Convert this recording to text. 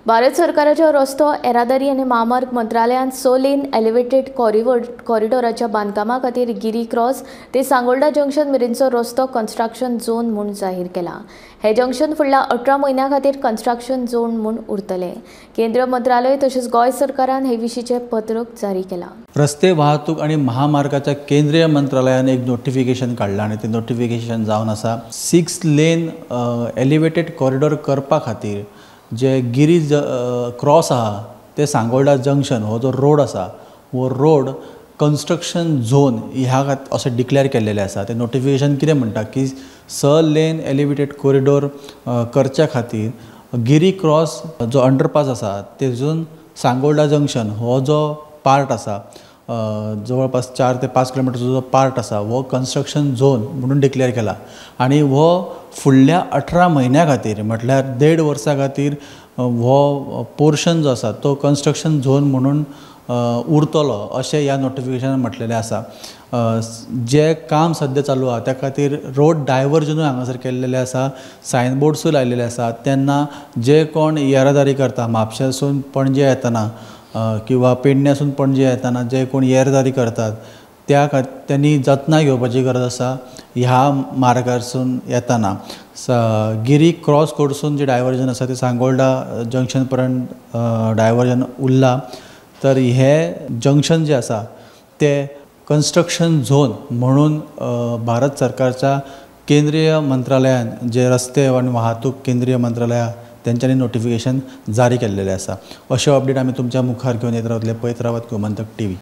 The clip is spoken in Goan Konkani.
भारत सरकाराच्या रस्तो येरादारी आनी म्हामार्ग मंत्रालयान 6 लेन एलिव्हेटेड कॉरिडॉराच्या बांदकामा खातीर गिरी क्रॉस ते सांगोल्डा जंक्शन मेरेनचो रस्तो कन्स्ट्रक्शन झोन म्हूण जाहीर केला. हे जंक्शन फुडल्या 18 म्हयन्यां खातीर कन्स्ट्रक्शन झोन म्हूण उरतले. केंद्रीय मंत्रालय तशेंच गोंय सरकारान हे विशींचें पत्रक जारी केलां. रस्ते वाहतूक आनी महामार्गाच्या केंद्रीय मंत्रालयान एक नोटिफिकेशन काडलां आनी तें नोटिफिकेशन जावन आसा 6 लेन एलिव्हेटेड कॉरिडॉर करपा खातीर जे गिरी क्रॉस आहा ते सांगोल्डा जंक्शन हो जो रोड आसा हो रोड कन्स्ट्रक्शन झोन ह्या अशें डिक्लेअर केल्लेलें आसा. ते नोटिफिकेशन कितें म्हणटा की 6 लेन एलिव्हेटेड कॉरिडॉर करच्या खातीर गिरी क्रॉस जो अंडरपास आसा तेजून सांगोल्डा जंक्शन हो जो पार्ट आसा जवळपास 4 ते 5 किलोमिटरचो जो पार्ट आसा हो कन्स्ट्रक्शन झोन म्हणून डिक्लेअर केला आनी हो फुडल्या 18 म्हयन्या खातीर म्हटल्यार 1.5 वर्सां खातीर हो पोर्शन जो आसा तो कन्स्ट्रक्शन झोन म्हणून उरतलो अशें ह्या नोटिफिकेशनान म्हटलेलें आसा. जें काम सद्या चालू आहा त्या खातीर रोड डायवर्जनूय हांगासर केल्लेलें आसा, सायनबोर्ड्सूय लायलेले आसा. तेन्ना जे कोण येरादारी करता म्हापशासून पणजे येतना किंवा पेडण्यासून पणजे येतना जे कोण येरादारी करतात त्या त्यांनी जतनाय घेवपाची गरज आसा. ह्या मार्गारसून येतना गिरी क्रॉस कडसून जे डायवर्जन आसा ते सांगोल्डा जंक्शन पर्यंत डायवर्जन उरला. तर हे जंक्शन जे आसा ते कन्स्ट्रक्शन झोन म्हणून भारत सरकारच्या केंद्रीय मंत्रालयान जे रस्ते आनी वाहतूक केंद्रीय मंत्रालया तेंच्यांनी नोटिफिकेशन जारी केल्लेलें आसा. अश्यो अपडेट आमी तुमच्या मुखार घेवन येत रावतले. पळयत रावात गोमंतक टीव्ही.